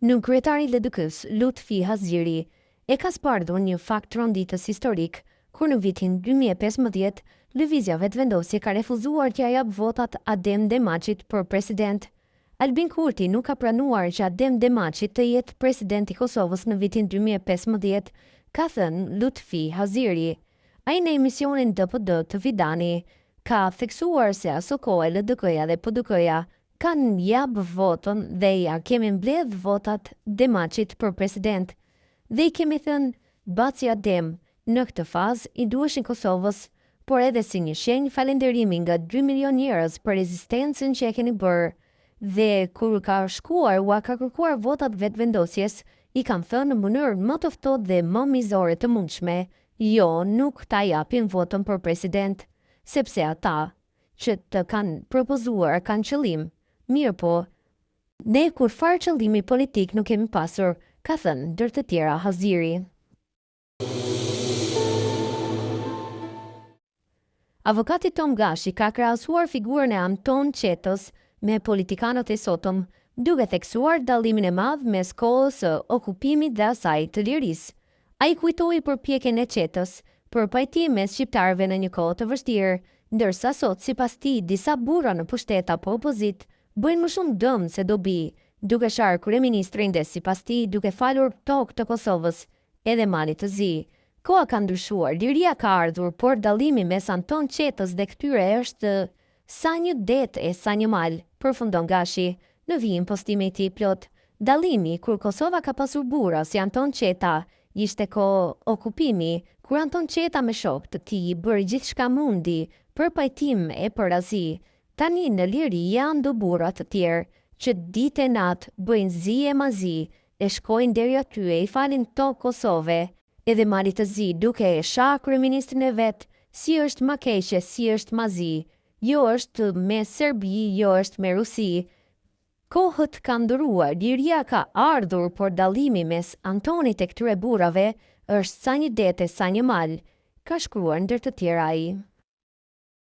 Nënkryetari i LDK-së, Lutfi Haziri, e ka zbardhur një fakt tronditës historik, kur në vitin 2015, Lëvizja Vetëvendosje ka refuzuar t'ia japë votat Adem Demaçit për president. Albin Kurti nuk ka pranuar që Adem Demaçi të jetë president i Kosovës në vitin 2015, ka thënë Lutfi Haziri. Ai në emisionin DPD të Fidani ka theksuar se asokohe LDK-ja dhe PDK-ja kanë jap votën dhe ia kemi mbledh votat Demaçit për president dhe i kemi thënë baci Adem në këtë fazë i duheshin Kosovës por edhe si një shenjë falenderimi nga dy milionë njerëz për rezistencën që e keni bërë dhe kur ka shkuar ua ka kërkuar votat Vetëvendosjes i kanë thënë në mënyrë më të ftohtë dhe më mizore të mundshme jo nuk ta japim votën për president sepse ata që të kanë propozuar kanë qëllim, mirëpo ne kurrfarë qëllimi politik nuk kemi pasur, ka thënë ndër të tjera Haziri. Avokati Tomë Gashi ka krahasuar figurën e Anton Çettës me politikanët e sotëm, duke theksuar dallimin e madh mes kohës së okupimit dhe asaj të lirisë. Ai kujtoi përpjekjen e Çettës për pajtim mes shqiptarëve në një kohë të vështirë, ndërsa sot sipas tij disa burra në pushtet apo opozitë bëjnë më shumë dëm se dobi, duke sharë kryeministrin dhe sipas tij duke falur tokë të Kosovës edhe Malit të Zi. Koha ka ndryshuar, liria ka ardhur, por dallimi mes Anton Çettës dhe këtyre është Sa një det e sa një mal, përfundon Gashi, në vijim postimi i tij plot dallimi, kur Kosova ka pasur burra si Anton Çetta, ishte kohë okupimi, kur Anton Çetta me shokë të tij bëri gjithçka mundi për pajtim e për razi, tani në liri janë do burra të tjerë, që ditë e natë bëjnë zi e ma zi, e shkojnë deri aty e i falin tokë Kosove edhe Malit të Zi duke e sha kryeministrin e vet si është ma keq e si është ma zi jo është me Serbi jo është me Rusi kohët kanë ndërruar liria ka ardhur por dallimi mes Antonit e këtyre burrave është sa një det e sa një mal ka shkruar ndër të tjera ai.